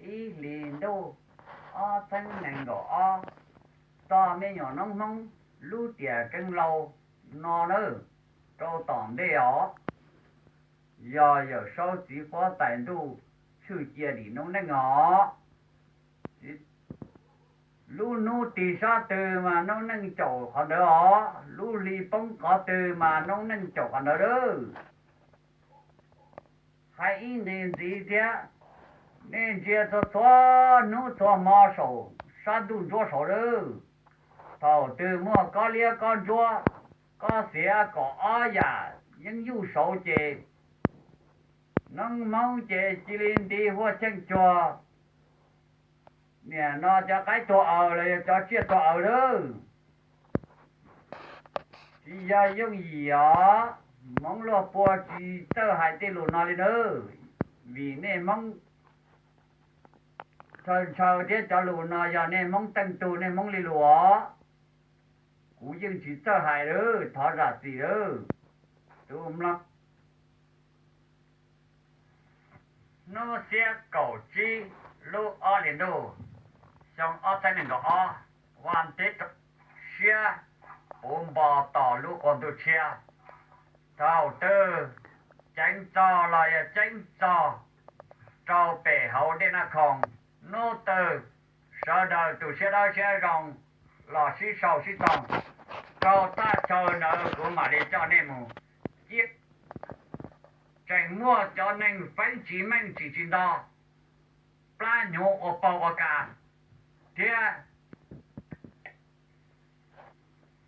ib hlis ntuj ob txhiab nees nkaum ob, txog me nyuam noob Hmoob lub tiam keeb lau no nawb, rau tom ntej os, yog Yawm Saub txiv huab tais ntuj tshwj cia dim noob neej os. Lub hnub tig sab twg mas noob neej caum qhov ntawd os, lub hli poob qhov twg mas noob neej caum qhov ntawd lawm. Hais ib nqe ntxiv thiab, nej ntsia txhua txhua hnub txhua hmo saum sab ntuj ntsuab saud lawm. Thaum twg muaj kob liab kob ntsuab, kob xiav kom ob yam yeeb yuj saud ces noob Hmoob ces cia li nti huaj cheej cuag niam no cov qaib tuag aws los yog cov tsiaj tuag aws lawm. Tsis yog yooj yim os, Hmoob luag pua tsis txawj hais tej lus no li nawb, vim nej Hmoob ntshaw ntshaw thiab cov lus no yog nej Hmoob teej tug nej Hmoob li lus os. Kuv yeej tsis txawj hais lawm, thov zam txim lawm. Tus mloog, hnub xiab kaum tsib lub ob hlis ntuj, xyoo ob txhiab nees nkaum ob, vaj nteb rau siab puv npo tos lub qub ntuj tshiab. Thaum twg ceev txog los yog ceev txog rau pem hauv Dej Naj Khoom, hnub twg sawv daws tus siab dawb siab zoo los sib sau sib txoog rau thaj chaw ntawd kuv mam li coj nej mus. Cia tseem muaj cov neeg feeb tsis meej tsis tsis nto, plab hnyuv ua paug ua kas thiab.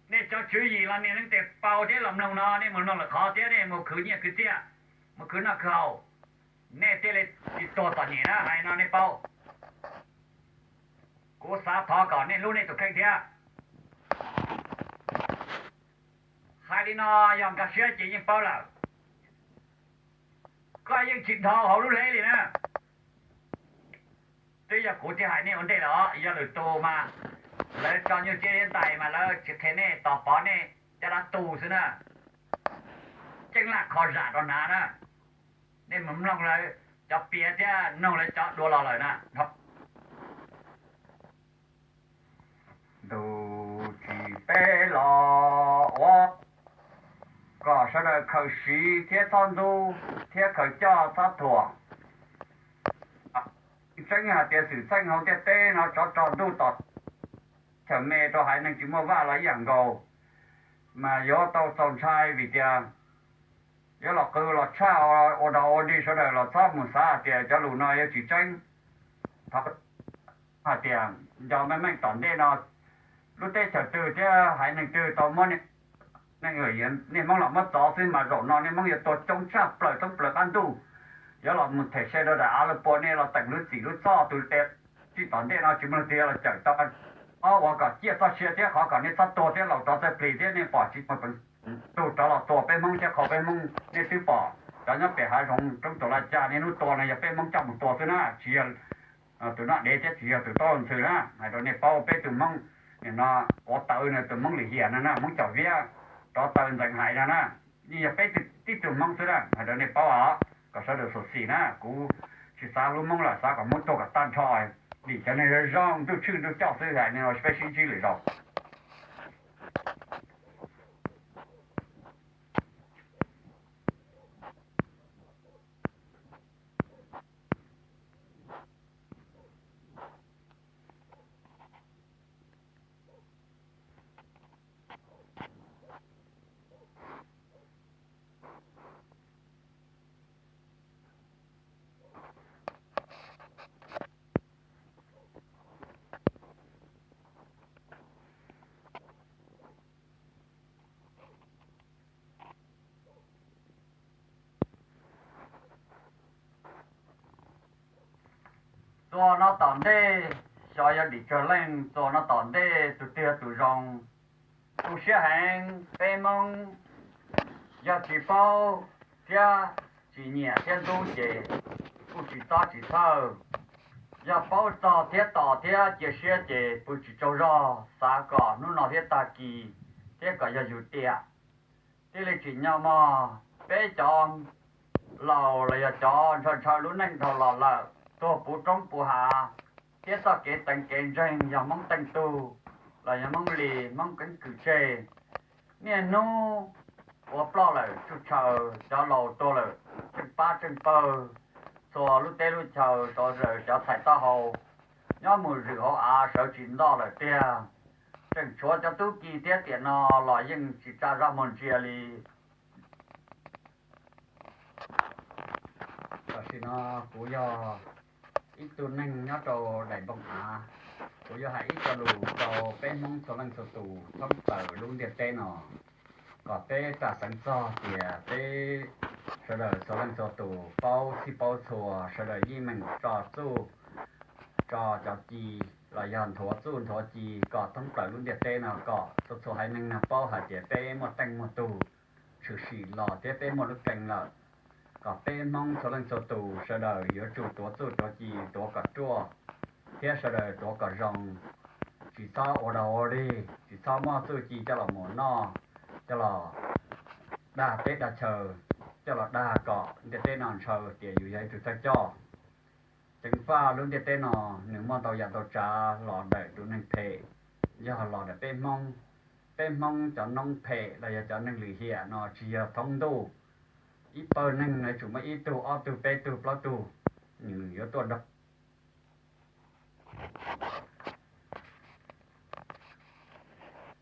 Nej cov tswv yim los niam leej twg paub thiab los mloog no, nej mus mloog lawm qhov thiab nej mus khwv nyiaj khwv txiaj, mus khwv noj khwv haus, nej thiaj li tsis tuag txom nyem na, hais no nej paub. Kuv xav thov kom nej hlub nej tus kheej thiab. Hais li no yog nkag siab ces yeej paub lawm. Koj yeej tsis dhau hauv lub hleb li na. Twb yog kuv thiaj hais nej ua ntej lawm os, yog lwm tus mas lawv tso nyuag tsiaj liab ntais mas lawv tsis qhia nej, tos pov nej caj dab tu xwb na. Ceeb laj kho zam rau hnav na. Nej mus mloog lawv cov piav thiab mloog lawv cov dua los lawm na. Ntuj tsis peb los ua kom sawv daws khaws siv thiab txhob ntxub thiab khaws coj txhob thuam. Tseeb hais tias xwm txheej hauv ntiaj teb no tsov rog ntuj tom chaw me rau haiv neeg tsis muaj vaj los ib yam nkaus, mas yuav tau txaus ntshai vim tias yuav los qw los tshaj ua dog ua dig, sawv daws los txhob mus xav hais tias cov lus no yuav tsis tseeb. Thov hais tias nco meej meej tom ntej no lub teb chaws twg thiab haiv neeg twg tau muab nej Hmoob los muab txov xwb mas zaum no nej Hmoob yuav tuag coob tshaj plaws thoob plaws qab ntuj. Yuav los mus them se rau daim av los pua nej los teem lub txim lub txhoj tus tes. Txij tom ntej no tsis muaj leej twg yuav los cawm tau. Ob, ua kom ciaj txoj sia thiab qhov kom nej txhob tuag thiab laus rov txawj plig thiab nej pom tsis muaj peev tug rov los tua peb Hmoob thiab qhau peb Hmoob. Nej twb pom cov nyob pem hav zoov roob Tuam Laj Caj niaj hnub tua no yog peb Hmoob coj mus tua xwb na, tsis yog tus noj dev thiab tsis yog tus taub ntxhw na. Hais rau nej paub peb tug Hmoob nim no quav tawv no tus Hmoob lim hiam no na, Hmoob Cam Viab rov taw ntxeev hais no na, yeej yog peb tib tug Hmoob xwb na. Hais rau nej paub os, kom sawv daws xyuam xim na, kuv tsis xav hlub Hmoob lawm, xav kom Hmoob tuag kom tag nrho. Dim cov neeg zoo zoo ntuj tshwj ntuj coj xwb, hais no peb sib ntsib lwm zaus. Txuas no tom ntej, xyov yog dim tsawg leej, txuas no tom ntej tus twg yog tus zoo. Tu siab heev, peb Hmoob yog tsis paub thiab tsis nyiam thiab ntxub ces kuj tsis txob tsis txhawj. Yog paub txog thiab tos thiab cia siab ces pw tsis tsaug zog, xav kom hnub no thiab tag kis thiab kom yog yus tiam. Thiaj li tsim nyog mog, peb cov laus los yog cov ntshaw ntshaw lub neej dhau los lawm, tuag puv roob puv hav, thiab txoj kev teev kev ntseeg yog Hmoob teej tug los yog Hmoob li, Hmoob keeb kwm tseg. Niaj hnub ua ploj lawm tsuj tshaws, cov laus tuag lawm tseem pab tseem pawg, txhua lub teb lub chaw sawv daws cov txhais taub hau nyob mus zwm hauv av sawv tsis ntoj lawm tiag. Tseem tshuav cov tub ki thiab tiam no los yeej tsis tsa zaj muag ntsia li. Tam sim no kuv yog ib tug neeg nyob rau daim npoo av, kuv yuav hais ib co lus rau peb Hmoob txhua leej txhua tus thoob plaws lub ntiaj teb no, kom peb ram xeev txog tias peb sawv daws txhua leej txhua tus paub txhij paub txhua, sawv daws yeej meem tso txuj tso cov ci los yog nthuav txuj nthuav ci kom thoob plaws lub ntiaj teb no kom txhua txhua haiv neeg no paub hais tias peb muaj teej muaj tug tshwm sim los thiab peb muaj lub kee lawm. Kom peb Hmoob txhua leej txhua tus sawv daws yuav tsum tuav txuj tuav ci tuav kom ruaj, thiab sawv daws tuav kom zoo, tsis txhob ua dog ua dig, tsis txhob muab txuj ci coj los mus noj, coj los dag teb dag chaw, coj los dag kom ntiaj teb no ntshaw tias yus yog ib tug thawj coj. Ceev faj lub ntiaj teb no nws muaj ntau yam ntau tsav los ntawm tus neeg phem, yog los ntawm peb Hmoob. Peb Hmoob cov noob phem los yog cov neeg lwm hiam no tsis yog thoob ntuj. Ib pawg neeg no yuav tsum muaj ib tug ob tug peb tug plaub tug, nws yuav tuaj nrog.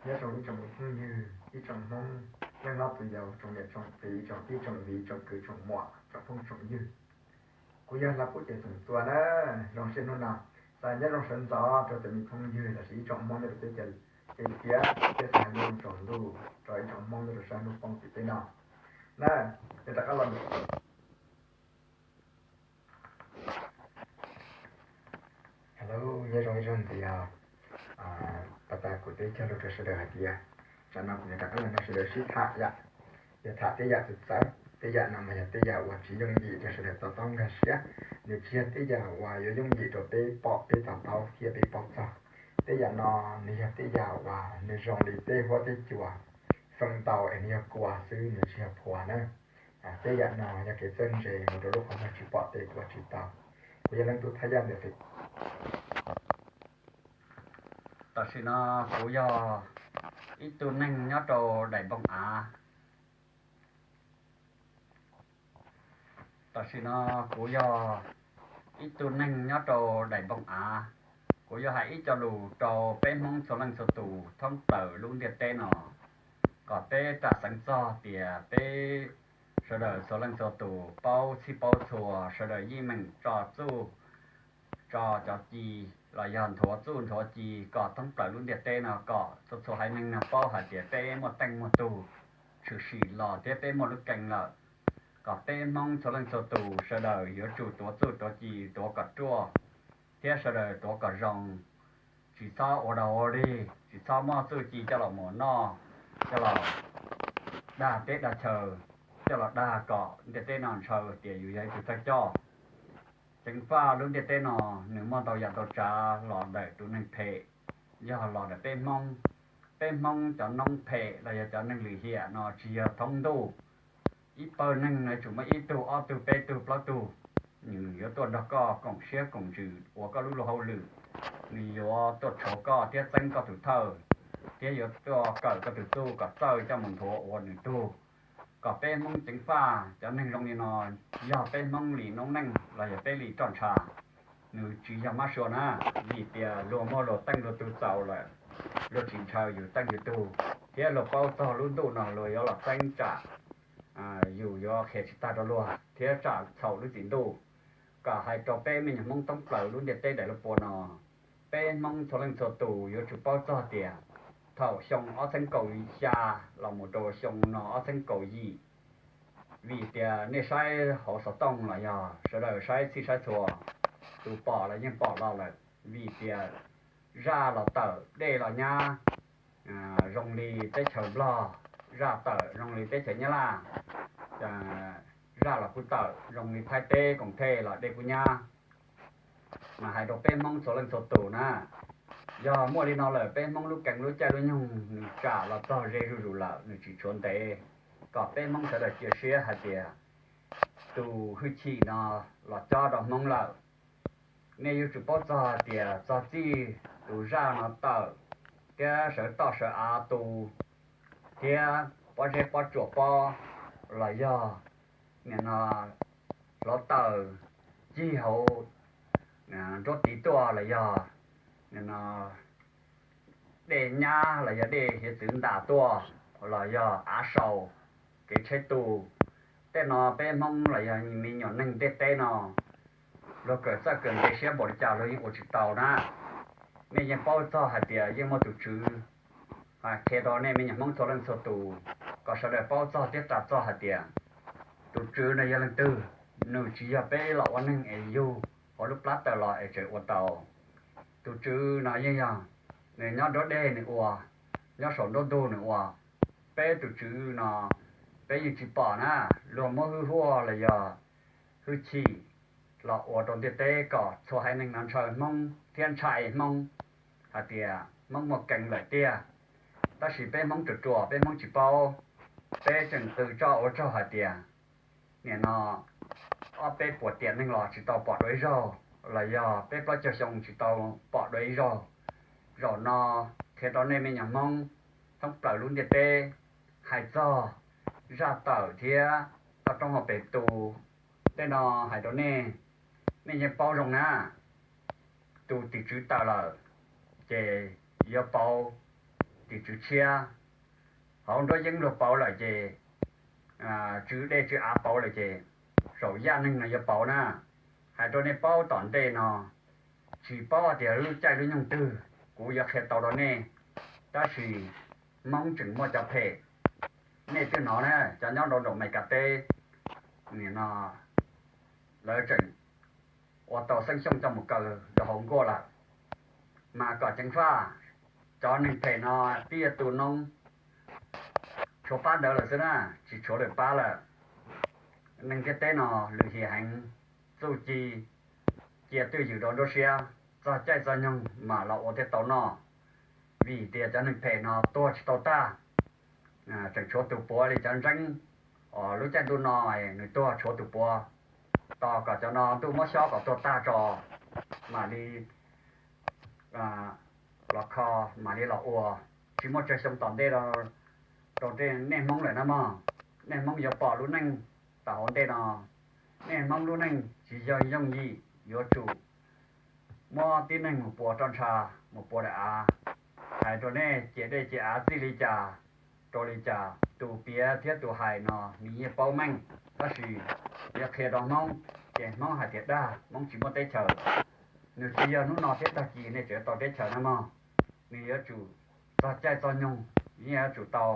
Nyob zoo ib tsoom phooj ywg, ib tsoom Hmoob, leej hlob tus yau, tsoom niam tsoom txiv, tsoom tij tsoom viv, tsoom kwv tsoom muam, tsoom phooj tsoom ywg. Kuv yog Hla Pub Ces Xoom Xua na. Zoo siab hnub no xa nyob zoo sawv ntxov rau cov me phooj ywg los sis ib tsoom Hmoob nyob rau teb chaws Thaib thiab xa nyob zoo tsaus ntuj rau ib tsoom Hmoob nyob rau sab hnub poob tim teb no na. Nyob rov qab los Hello, nyob zoo ib zaug ntxiv os. Pas tas kuv twb cog lus rau sawv daws hais tias tsam no kuv yuav rov qab los nrog sawv daws sib tham yom. Yog tham tej yam txawv txawv, tej yam no mas yog tej yam uas tsis yooj yim rau sawv daws to taub nkag siab. Nws tsis yog tej yam uas yuav yooj yim rau peb pom peb to taub thiab peb paub txog. Tej yam no nws yog tej yam uas nws zoo li tej huab tej cua, feem ntau es nws yog kua xwb, nws tsis yog phua na. Tej yam no yog kev txawj ntse mus rau lub qhov muag tsis pom tes ua tsis tau. Kuv yog leej tub thaj yaj ntawm Tam sim no kuv yog ib tug neeg nyob rau daim npoo av. Tam sim no kuv yog ib tug neeg nyob rau daim npoo av. Kuv yuav hais ib co lus rau peb Hmoob txhua leej txhua tus thoob plaws lub ntiaj teb no, kom peb ram xeev txog tias peb sawv daws txhua leej txhua tus paub txhij paub txhua, sawv daws yeej meem tso txuj tso cov ci los yog nthuav txuj nthuav ci kom thoob plaws lub ntiaj teb no kom txhua txhua haiv neeg no paub hais tias peb muaj teej muaj tug tshwm sim los thiab peb muaj lub kee lawm. Kom peb Hmoob txhua leej txhua tus sawv daws yuav tsum tuav txuj tuav ci tuav kom ruaj thiab sawv daws tuav kom zoo. Tsis txhob ua dog ua dig, tsis txhob muab txuj ci coj los mus noj, coj los dag teb dag chaw, coj los dag kom ntiaj teb no ntshaw tias yus yog ib tug thawj coj. Ceev faj lub ntiaj teb no nws muaj ntau yam ntau tsav los ntawm tus neeg phem, yog los ntawm peb Hmoob. Peb Hmoob cov noob phem los yog cov neeg lwm hiam no tsis yog thoob ntuj. Ib pawg neeg no yuav tsum muaj ib tug ob tug peb tug plaub tug, nws yuav tuaj nrog koj koom siab koom ntsws ua koj lub luag hauj lwm. Nws yuav tuaj tshuav koj thiab txeeb koj tus thawj, thiab yuav tuaj kawm koj tus txuj kom txawj coj mus nthuav ua nws tug. Kom peb Hmoob ceev faj cov neeg zoo li no, yog peb Hmoob li noob neej los yog peb li roj ntsha, nws tsis yog mab sua na. Vim tias luag muaj luag teej luag tug txaus lawm, luag tsis ntshaw yus teej yus tug, thiab luag paub txog lub ntuj no luag yuav los txeeb tsam yus yuav qhia tsis tag rau luag thiab tsam txhaum lub txim ntuj. Kom hais rau peb me nyuam Hmoob thoob plaws lub ntiaj teb daim lub pua no, peb Hmoob txhua leej txhua tus yuav tsum paub txog tias thaum xyoo ob txheeb kaum xya los mus rau xyoo no ob txheeb kaum yim, vim tias nej saib hauv xov tooj los yog sawv daws saib txhij saib txhua, tus pom los yeej pom los lawm, vim tias zaj los tawm dej los nyab, zoo li teb chaws Nplog, zaj tawm zoo li teb chaws Nyab Laj, zaj los kuj tawm zoo li Thaib teb koom thej los dej kuj nyab. Mas hais rau peb Hmoob txhua leej txhua tus na, yog muaj li no lawm peb Hmoob lub keev lub caij lub nyoog nws tsam los txog ze zuj zus lawm, nws tsis tshuav ntev. Kom peb Hmoob sawv daws cia siab hais tias tus hwj chim no los cob rau Hmoob lawm. Nej yuav tsum paub txog hais tias txog txij tus zaj no tawm thiab sawv toj sawv av tu thiab pob zeb pob tsuas pob los yog nim no hluav taws cig hauv nruab tiv tuaj los yog nim no dej nyab los yog dej hiav txwv ntas tuaj los yog av sau kev tsheb tu, tej no peb Hmoob los yog me nyuam neeg ntiaj teb no luag kawm txawj kawm ntse siab npaum li cas luag yeej ua tsis tau na. Nej yeej paub txog hais tias yeej muaj tus tswv qhia rau nej me nyuam Hmoob txhua leej txhua tus kom sawv daws paub txog thiab ras txog hais tias tus tswv no yog leej twg. Nws tsis yog peb los ua neeg es yug hauv lub plab taws los es tseem ua tau. Tus tswv no yeej yog nws nyob nruab dej nws ua, nyob saum nruab ntug nws ua. Peb tus tswv no peb yeej tsis pom na, luag muab hwj huaj los yog hwj chim los ua rau ntiaj teb kom txhua haiv neeg no ntshaw Hmoob thiab ntshai Hmoob hais tias Hmoob muaj keev lawm tiag. Tab sis peb Hmoob ruam ruam peb Hmoob tsis paub, peb tseem qw tso ua tsaug hais tias nim no ob peb puas tiam neeg los tsis tau pom dua ib zaug, los yog peb plaub caug xyoo tsis tau pom dua ib zaug. Zaum no qhia rau nej me nyuam Hmoob thoob plaws lub ntiaj teb hais txog zaj tawm thiab toj roob hauv pes tu. Tej no hais rau nej, nej yeej paub zoo na. Tus tim tswv tawm lawm ces yuav pauv tim tswv tshiab. Hauv nruab yeeb luag pauv lawm ces tswv dej tswv av pauv lawm ces zaum yaj neeg no yuav pauv na. Hais rau nej paub tom ntej no, tsis paub tias lub caij lub nyoog twg kuv yuav qhia tau rau nej, tab sis Hmoob tseem muaj cov phem. Nej twb hnov na, cov nyob rau nraum Meskas teb, nim no lawv tseem ua tau Xeeb Xyooj coj mus kaw rau hauv nkuaj lawm. Mas kom ceev faj, cov neeg phem no twb yuav tu noob tshuav pab ntawd lawm xwb na, tsis tshuav lwm pab lawm. Neeg ntiaj teb no lwm hiam heev, txuj ci cia twj ywm rau nruab siab, txog caij txog nyoog mam los ua thiaj tau noj. Vim tias cov neeg phem no tuag tsis tau tag, tseem tshuav tus puav li cov ntseeb. Lub caij ntuj no nws tuag tshuav tus puav, tos kom cov no ntuj muab xyob kom tuag tag tso mam li los kho, mam li los ua. Tsis muaj tsawg xyoo tom ntej rau nej Hmoob lawm na mog. Nej Hmoob yuav pom lub neej tom hauv ntej no. Nej Hmoob lub neej tsis yog yooj yim, yuav tsum muab tib neeg mus pua roj ntsha, mus pua daim av. Hais rau nej, ces dej ces av txij li cas rau li cas, tus piav thiab tus hais no nws yeej paub meej, tab sis yuav qhia rau Hmoob ces Hmoob hais tias dag, Hmoob tsis muaj teb chaws. Nws tsis yog hnub no thiab tag kis nej tseem tau teb chaws na mog. Nws yuav tsum txog caij txog nyoog, yeej yuav tsum tau.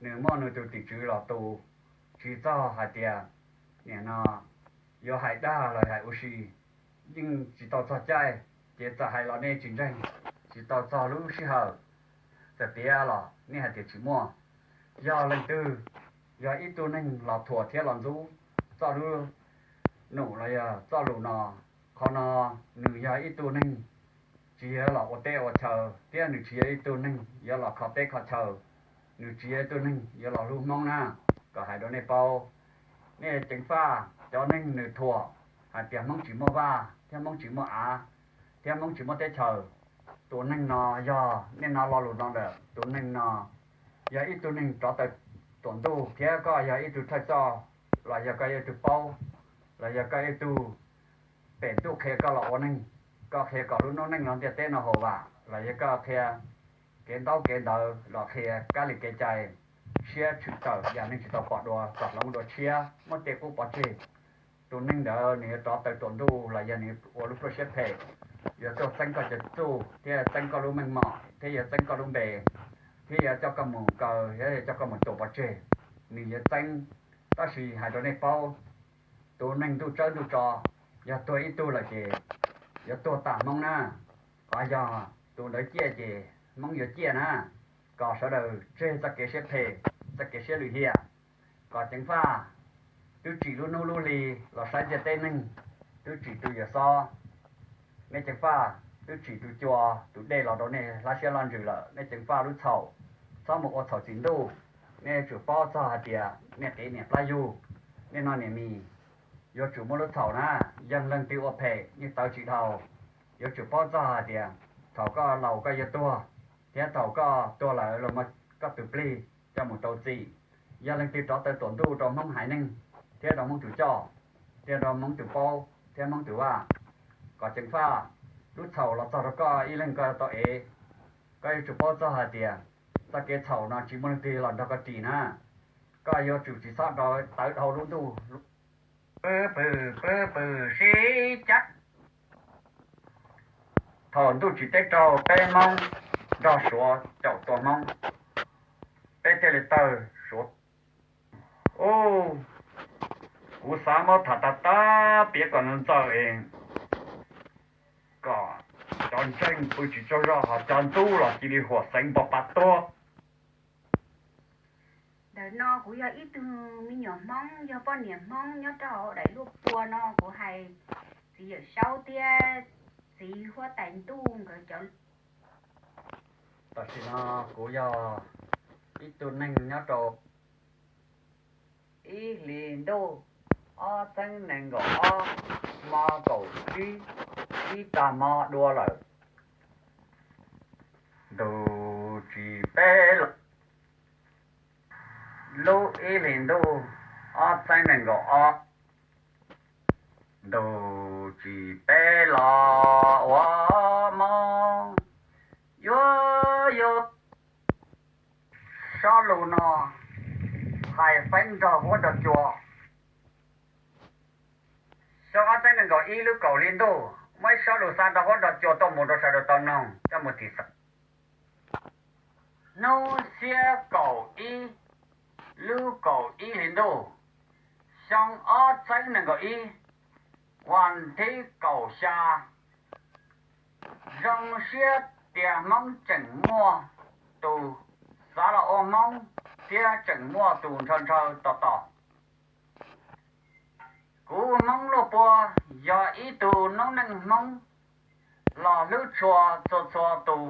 Nws muaj nws tus tim tswv los tu, tsis txog hais tias nim no yuav hais dag los hais ua si, yeej tsis tau txog caij. Ces txawm hais los nej tsis ntseeg, tsis tau txog lub sij hawm. Txawm piav los nej hais tias tsis muaj. Yog leej twg, yog ib tug neeg los thuam thiab los ntxub txoj lub num los yog txoj lus no, qhov no nws yog ib tug neeg tsis yog los ua teb ua chaw, thiab nws tsis yog ib tug neeg yuav los kho teb kho chaw, nws tsis yog ib tug neeg yuav los hlub Hmoob na. Kom hais rau nej paub, nej ceev faj cov neeg nws thuam hais tias Hmoob tsis muaj vaj thiab Hmoob tsis muaj av thiab Hmoob tsis muaj teb chaws. Tus neeg no yog nej hnov lo lus no lawm, tus neeg no yog ib tug neeg rov tawm tuam ntuj thiab koj yog ib tug thawj coj, los yog koj yog ib tug paub, los yog koj ib tug pem ntuj qhia koj los ua neeg, koj qhia kom lub noob neej no ntiaj teb no haum vam, los yog koj qhia kev ntaub kev ntawv los qhia kab li kev cai, siab tshwm tawm yam neeg tsis tau pom dua, txom hloov dua tshiab, muab tej qub pov tseg. Tus neeg ntawd nws yuav rov tawm tuam ntuj los yog nws ua lub pluaj siab phem, yuav tuaj txeeb koj cov txuj thiab txeeb koj lub meej mom thiab yuav txeeb koj lub npe, thiab yuav coj koj mus kaw thiab yuav coj koj mus tua pov tseg. Nws yuav txeeb, tab sis hais rau nej paub, tus neeg ntuj tsawb ntuj tso, yog tuag ib tug lawm ces yuav tuag tag Hmoob na. Qhov yog tus ntawd ciaj ces Hmoob yuav ciaj na. Kom sawv daws tseg txoj kev siab phem, txoj kev siab lwm hiam. Kom ceev faj, twb tsim lub hnub lub hli los saib ntiaj teb neeg, twb tsim tus yawm xob, nej ceev faj, twb tsim tus cua tus dej los rau nej hlab siab hlab ntsws lawm, nej ceev faj lub txhaum, txhob mus ua txhaum txim ntuj. Nej yuav tsum paub txog hais tias nej qiv niam plab yug, nej noj niam mis, yuav tsum muaj lub txhaum na. Yog leej twg ua phem yeej tawv tsis dhau. Yuav tsum paub txog hais tias thaum koj laus koj yuav tuag, thiab thaum koj tuag lawm los mas koj tus plig coj mus rau txim. Yog leej twg rov tawm tuam ntuj rau Hmoob haiv neeg, thiab rau Hmoob tus coj, thiab rau Hmoob tus paub thiab Hmoob tus vaj, kom ceev faj, lub txhaum los txog rau koj ib leeg koj tau ev. Koj yuav tsum paub txog hais tias txoj kev txhaum no tsis muaj leej twg los nrog koj ris na. Koj yuav tsum tsis txhob rov tawv dhau lub ntuj. Pw pw, pw pw sib cab. Thaum ntuj tsim teb raug peb Hmoob nrog Suav caum tua Hmoob, peb thiaj li tawg Suav. Ub, kuv xav muab tham tag tag piav kom ntxaws es kom cov ntseeg pw tsis tsaug zog, ho cov ntxub los cia li huam xeev npog pa tuag. Ntawm no kuv yog ib tug me nyuam Hmoob, yog poj niam Hmoob nyob rau hauv daim luaj pua no, kuv hais txiv Yawm Saub thiab txiv huab tais ntuj nkawd cov. Tam sim no kuv yog ib tug neeg nyob rau ib hlis ntuj ob txhiab nees nkaum ob, hmo kaum tsib, ib tag hmo dua lawm. Ntuj tsis peb los, lub ib hlis ntuj ob txhiab nees nkaum ob, ntuj tsis peb los ua hmo yuav yug. Sob lus no hais feeb nrog huab nrog cua. Xyoo ob txhiab nees nkaum ib lub kaum hli ntuj, muaj ib sob lus xa nrog huab nrog cua tuaj mus rau sawv daws tau noog coj mus thim xeem. Hnub xiab kaum ib lub kaum ib hli ntuj, xyoo ob txhiab nees nkaum ib, vas thib kaum xya, zoo siab tias Hmoob tseem muaj tus xav los ua Hmoob thiab tseem muaj tus ntshaw ntshaw tos tos. Kuv Hmoob Luaj Pua yog ib tug noob neej Hmoob los hlub tshua txhua txhua tus